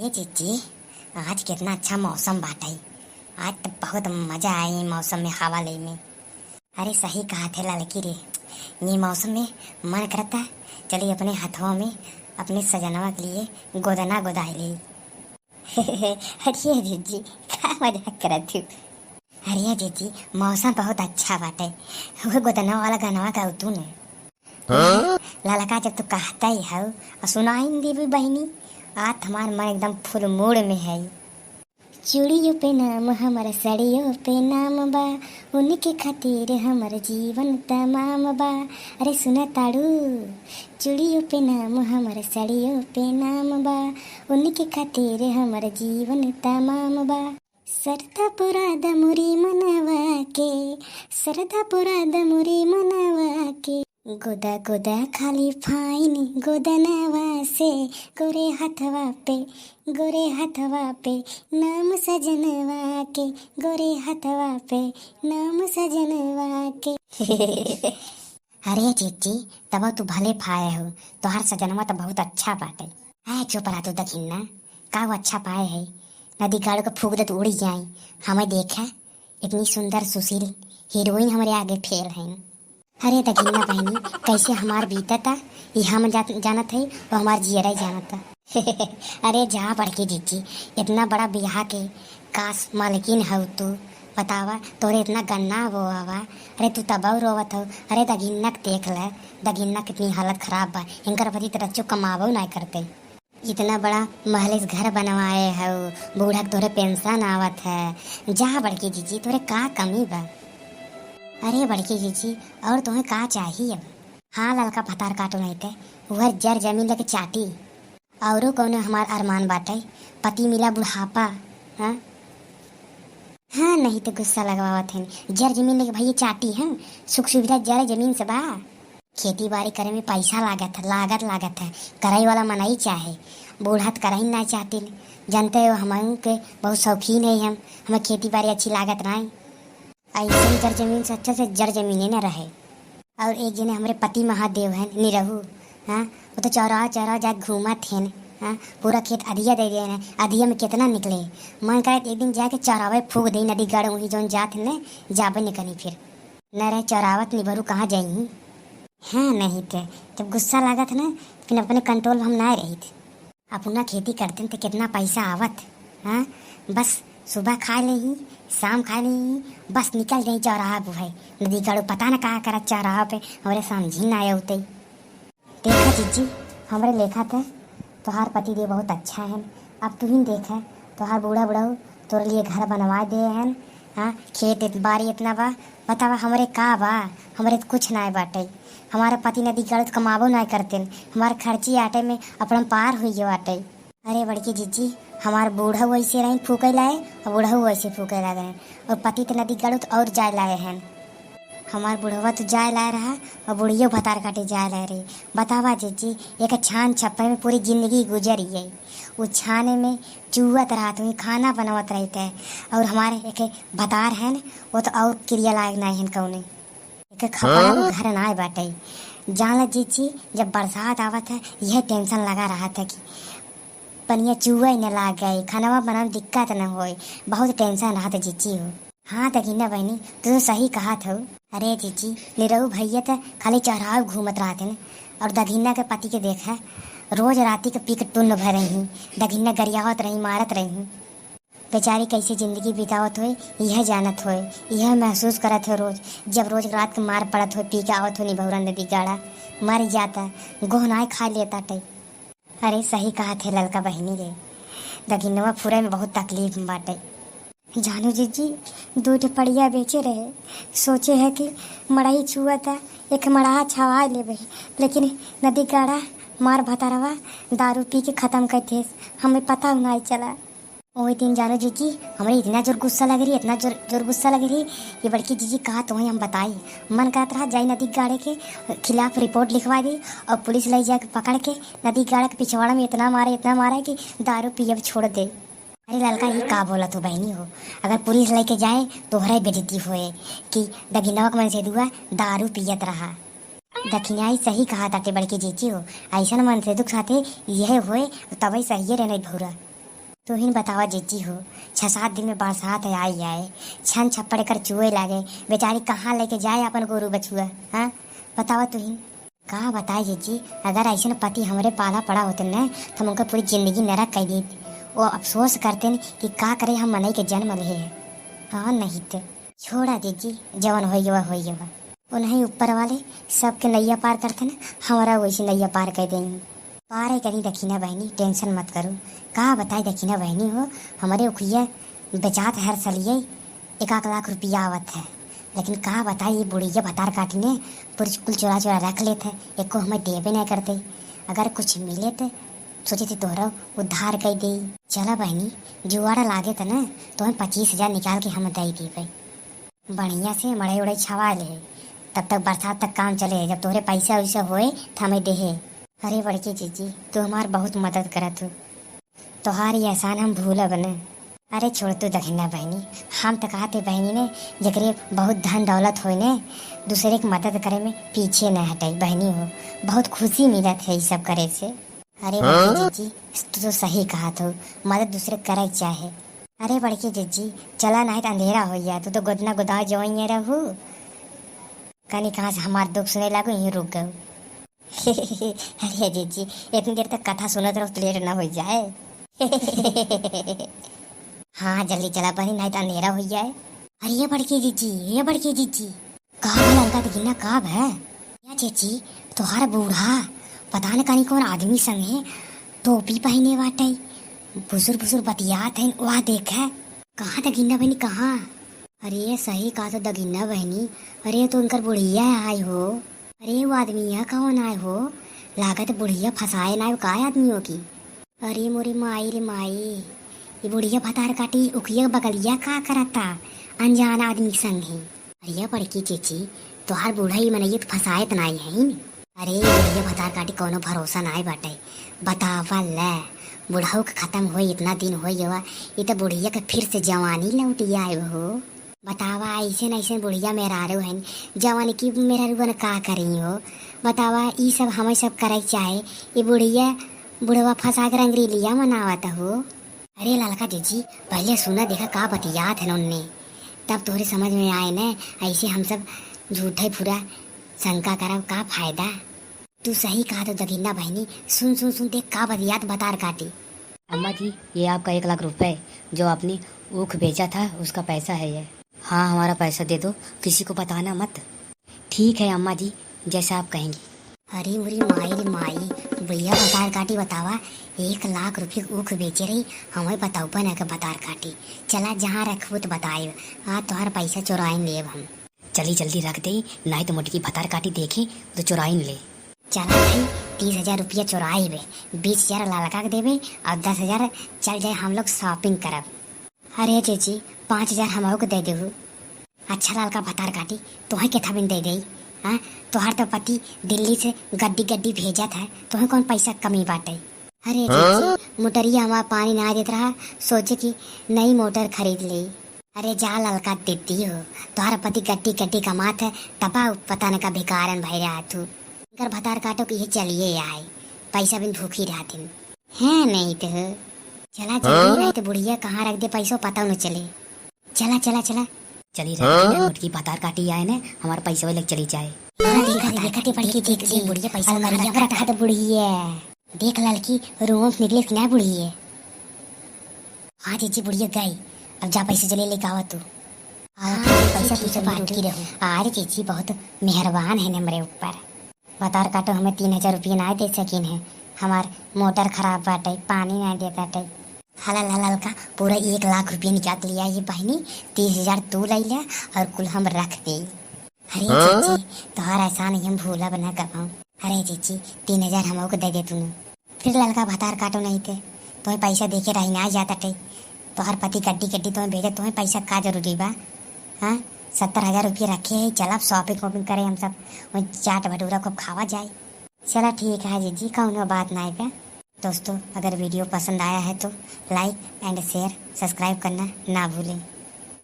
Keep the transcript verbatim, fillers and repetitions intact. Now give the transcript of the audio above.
ए जीजी, आज कितना अच्छा मौसम बाटे। आज तो बहुत मजा आई मौसम में हवा ले में। अरे सही कहा थे ललकी रे, ये मौसम में मन करता चली अपने हथवा में अपने सजनवा के लिए गोदना गोदाई ले। अरे जीजी, का मजाक करत हो? अरे जीजी, मौसम बहुत अच्छा बाटे। वो गोदना वाला गनवा गाऊ तू ने। हाँ? ललका जब तू कहता ही हऊ और सुनाई न देबी बहिनी, आज हमार मन एकदम फुल मूड में है। चूड़ियों पे नाम हमर, सड़ियों पे नाम बा, उनके खातिर हमर जीवन तमाम बा। अरे सुना ताड़ू, चूड़ियों पे नाम हमर, सड़ियों पे नाम बा, उनके खातिर हमर जीवन तमाम बा। सरधा पुरा द मुरी मनवा के, सरधा पुरा द मुरी मनवा के। गोदा गोदा खाली फाइन गोदनवा से, गोरे हथवा पे, गोरे हथवा पे नाम सजनवा के, गोरे हथवा पे नाम सजनवा के। अरे जीजी, तब तू भले पाए हो, तोहार सजनवा तो बहुत अच्छा बाटे। आए चुप रहा तू दखिन्ना, का वो अच्छा पाए है? नदी गाड़ू के फूक दे तो उड़ी जाए। हमें देखा, इतनी सुंदर सुशील हीरोइन हमरे आगे फेल है। अरे दखिन्ना बहिनी, कैसे हमार बीतता, ये हम जा-, जानत है और हमार जियरा ही जानता। अरे जा बड़की जीजी, इतना बड़ा बियाह के कास मालकिन हऊ तू, बतावा, तोरे इतना गन्ना वो आवा। अरे तू तबऊ रोवत हऊ। अरे दगिन्ना के देख ले, दगिन्ना कितनी हालत खराब बा, इनकर पति तो रच्चो कमाबो ना करते। इतना बड़ा महलिस घर बनवाए हऊ, बूढ़ा के तोरे पेंशन आवत है। जा बड़की जीजी, तोरे का कमी बा? अरे बड़की जीजी, और तुम्हें का चाहिए अब? हाँ ललका भतार काटो नहीं ते, उहर जर जमीन लेके चाटी। औरो कौनो हमार अरमान बाटे? पति मिला बुढ़ापा, हाँ? हाँ, नहीं तो गुस्सा लगवावत हन। जर जमीन लेके भैया चाटी हैं, सुख सुविधा जर जमीन से बा। खेती बाड़ी करे में पैसा लागत है, लागत, लागत है। करई वाला मनई चाहे, बूढ़ा त करई ना चाहतिन। जानते हो, हमहू के बहुत शौकीन है हम, हमें खेती बाड़ी अच्छी लागत नाई। ऐसे ही जर जमीन से अच्छा से जर जमीने न रहे। और एक जने हमरे पति महादेव हैं निरहू, हाँ, वो तो चौराहा चौराहा जाके घूमत हैं, हाँ, पूरा खेत अधिया दे दे हैं। अधिया में कितना निकले, मन करे एक दिन जाके चौराहे फूक दे नदी गढ़, वहीं जौन जात हैं न, जाबे न करी फिर। न रहे चौरावत निभरू कहाँ जाई? हाँ, नहीं थे, जब गुस्सा लागत ना, फिर अपने कंट्रोल में हम ना रहित। अपना खेती करते तो कितना पैसा आवत, हाँ? बस सुबह खा लेही, शाम खा लेही, बस निकल जाई चौराहा बुहे। नदी गाड़ू पता न का करत चौराहा पे, हमरे समझी ना आया उतई। देखा जीजी, हमरे लेखा थे, तोहार पति देव बहुत अच्छा है। अब तू ही देखा, तोहार बूढ़ा बुढ़ऊ तोरे लिए घर बनवा दे हैं, हाँ, खेत इत-, बाड़ी इतना बा, बतावा हमरे का बा, हमरे त कुछ नाय बाटे। हमारा पति नदी गढ़ त कमाबो नाय करतेन, हमार खर्ची आटे में अपना पार हुई बाटे। अरे बड़की जीजी, हमार बूढ़ऊ ऐसे रही फूके लाए और बूढ़ऊ ऐसे फूके लागे रहे, और पति त नदी गढ़ त और जाए लाए हैं। हमार बुढ़वा तो जाए लाए रहा और बुढ़ियो भतार काटे जाए लाए रही। बतावा जीजी, एक छान छप्पर में पूरी जिंदगी गुजरी है। उ छाने में चुअत रहत हुई, खाना बनावत रहते हैं। और हमारे एक भतार है न, वो तो और क्रिया लायक नहीं है कौने। एक खपड़ा को घर ना बाटे। जान ला जीजी, जब बरसात आवत है, यह टेंशन लगा रहत है कि पनिया चुआ ही न लाग गए, खानवा बनावे में दिक्कत न होए, बहुत टेंशन रहत है जीजी हो। हाँ दगिन्ना बहिनी, तू तो सही कहत हऊ। अरे जीजी, निरहू भैया त खाली चौराहा घूमत रहत हैं और दगिन्ना के पति के देखा, रोज राती के पी के टुन्न भर रही, दगिन्ना गरियावत रही, मारत रही। बेचारी कैसे जिंदगी बितावत होए, यह जानत होए, यह महसूस करत होए रोज, जब रोज रात के मार पड़त होए, पी के आवत होए निभौरा नदी गाड़ा, मर जाता, गोहनाए खा लेता टे। अरे सही कहत है ललका बहिनी रे, दगिनवा फुरे में बहुत तकलीफ में बाटे। जानू जीजी, दू ठे पड़िया बेचे रहे, सोचे है कि मड़ई छुआ था, एक मड़हा छवाए लेबे, लेकिन नदी गाड़ा मार भतारवा दारू पी के खत्म कर देस, हमें पता नहीं चला। ओही दिन जानू जीजी, हमरे इतना जोर गुस्सा लग रही, इतना जोर, जोर गुस्सा लग रही, ये बड़की जीजी कहा तो हम बताई, मन करत रहा जाई नदी गाड़े के खिलाफ रिपोर्ट लिखवा दी और पुलिस ले जाके पकड़ के नदी गाड़े के पिछवाड़ा में इतना मारे, इतना मारे कि दारू पियब छोड़ दे। अरे ललका, ये का बोलत हो बहिनी हो? अगर पुलिस लेके जाए, तोहरे बेइज्जती होए कि दगिनवा के मनसेधुआ दारू पियत रहा। दखिनाई सही कहा ताटे बड़की जीजी हो, ऐसन मनसेधु के साथे यह होए, तबे सहिए रहने भौरा। तुहिन बतावा जिज्जी हो, छह सात दिन में बरसात है आई आए, छन छप्पड़ कर चुए लागे, बेचारी कहाँ लेके जाए अपन गोरू बछुआ, हाँ? बतावा तुहिन। का बताए जिज्जी, अगर ऐसन पति हमरे पाला पड़ा होते न, तो हम उनका पूरी जिंदगी नरक कर देत। वो अफसोस करते न कि का करे हम मनई के जन्म ले है। हाँ नहीं तो। छोड़ा जिज्जी, जवन होई गवा, होई गवा। उन्हीं ऊपर वाले सबके नैया पार करते न, हमारा वैसे नैया पार कर देंगे। पारे करी दखिना बहिनी, tension मत करू। का बताई दखिना बहिनी हो, हमरे उखिया बेचात हर सलिए एक आध लाख रुपया आवत है, लेकिन का बताई, ये बुढ़िया भतार काटी ने पूरी कुल चोरा चोरा रख लेत है, एको हमें देबे नहीं करते। अगर कुछ मिले तो सोचे थे तोहरा उद्धार कर दे। चला बहिनी, जुआड़ा लागे त न, तो हम पच्चीस हजार निकाल के हम दे देबे। बढ़िया से मड़ई उड़ई छवा ले, तब तक बरसात तक काम चले, जब तोहरे पैसा वैसा होए त हमें देहे। अरे बड़की जिज्जी, तू हमार बहुत मदद करत हो, तोहार ये एहसान हम भूलब न। अरे छोड़ तू दखिना बहिनी, हम त कहते बहिनी ने, जेकरे बहुत धन दौलत होए ने, दूसरे के मदद करे में पीछे न हटे बहिनी हो, बहुत खुशी मिलत है ये सब करे से। अरे बड़की जिज्जी, तू तो सही कहत हो, मदद दूसरे के करे के चाहे। अरे बड़की जिज्जी, चला नहीं तो अंधेरा हो जाए, तू तो गोदना गोदा जो ही रहू। कनी कहाँ से हमार दुख सुने लागू, यहीं रुक गऊ। अरे जिज्जी, इतनी देर तक कथा सुनत रहो तो लेट ना हो जाए। हाँ, जल्दी चला बहिनी, नहीं तो अंधेरा हो जाए। अरे ये बड़की जिज्जी, ये बड़की जिज्जी। का भला ललका दखिना, का भै? या जिज्जी, तोहार बूढ़ा, पता न कनी कौन आदमी संगे टोपी पहिने बाटे, भुसुर भुसुर बतियात है, वह देखे। कहाँ दखिना बहिनी, कहाँ? अरे सही कहा तो दखिना बहिनी, अरे तो उनकर बुढ़िया आए हो। अरे वो आदमी यहाँ कौन आए हो? लागत बुढ़िया फंसाए ना आए का आदमियों की। अरे मोरे माई रे माई, ये बुढ़िया भतार काटी उखिया बगलिया का करता अनजान आदमी के संगे? अरे बड़की चेची, तोहार बूढ़ा ही मनइया तो फंसाए त नाई है न? अरे बुढ़िया भतार काटी कौनो भरोसा नाई बाटे। बतावा ले, बुढ़ऊ के खत्म होई इतना दिन होई गवा, ये तो बुढ़िया के फिर से जवानी लौट आए हो। बतावा, ऐसे न ऐसे बुढ़िया मेहरारू हन, जवन की मेहरारू बन का करी हो? बतावा, ई सब हमें सब करे के चाहे। ई बुढ़िया, बुढ़वा फंसा के रंगरीलिया मनावत हो। अरे ललका जिज्जी, पहले सुना देखा का बतियात है उनने, तब तोहरे समझ में आए न। ऐसे हम सब झूठे फुरा शंका करब का फायदा? तू सही कहा तो दखिना बहिनी, सुन सुन सुन, देख का बतियात भतार काटी। अम्मा जी, ये आपका एक लाख रुपए, जो आपने ऊख बेचा था, उसका पैसा है ये। हाँ, हमारा पैसा दे दो, किसी को बताना मत। ठीक है अम्मा जी, जैसा आप कहेंगी। अरे मोरी माई रे माई, बुढ़िया भतार काटी बतावा, एक लाख रुपये ऊख बेचे रही, हमें बताऊ बना के भतार काटी। चला जहाँ रखबू तो बताए, आ तोहर पैसा चुराए लेब हम। चली जल्दी रख दे, नाहीं तो मोटकी भतार काटी देखे तो चुराइन ले। चला भाई, तीस हजार रुपया चुराइबे, बीस हजार ललका के देबे और दस हजार चल जाए हम लोग shopping करब। अरे चेची, पाँच हजार हमहू के दे देहू। अच्छा ललका भतार काटी, तोहे केथा बिन दे देई? हाँ, तोहार तो पति दिल्ली से गड्डी गड्डी भेजत है, तोहे कौन पैसा कमी बाटे? अरे हाँ? चेची, मोटरिया हमार पानी ना देत रहा, सोचे कि नई मोटर खरीद लेई। अरे जा ललका दीदी हो, तोहर पति गड्डी गड्डी कमात है, तबा पता न का भिकारन भई रहा तू। इनकर भतार काटो कि ये चलिए आए, पैसा बिन भूखी रहतिन। हैं नहीं तो। चला जल्दी, नहीं तो बुढ़िया कहाँ रख दे पैसो पता न चले। चला, चला, चला। चली रख दे, मोटकी भतार काटी आए ने, हमार पैसा लग चली जाए। हाँ, देखा, देखा, देखा, देखा, बुढ़िया पैसा और कहाँ रखा था बुढ़िया। देख ललकी, room से निकले कि ना बुढ़िया। हाँ चेची, बुढ़िया गई, अब जा पैसा जल्दी लेके आवा तू। हाँ, हाँ, पैसा चेची, तू सब बाटे। रुकी रहो। अरे चेची, बहुत मेहरबान है हमरे ऊपर। भतार काटो हमें तीन हजार रुपया ना दे सकिन है, हमार मोटर खराब बाटे, पानी ना देत बाटे। हला ललका पूरा एक लाख रुपया निकाल लिया ये बहिनी, तीस हजार तू ले ले और कुल हम रख दे। अरे हाँ? चेची, तोहार एहसान हम भूलब ना कबहूँ। अरे चेची, तीन हजार हमहू के दे दे तूने। फिर ललका भतार काटो नहीं थे, तोहे पैसा देके रही ना जात टे। तोहर पति गड्डी गड्डी तोहे भेजे, तोहे पैसा का जरूरी बा? हाँ, सत्तर हजार रुपया रखे है, चलब shopping वॉपिंग करे हम सब, वहीं चाट भटूरा खूब खावा जाए। चला ठीक है जिज्जी, कौनो बात ना बा। दोस्तों, अगर video पसंद आया है तो like and share, subscribe करना ना भूलें।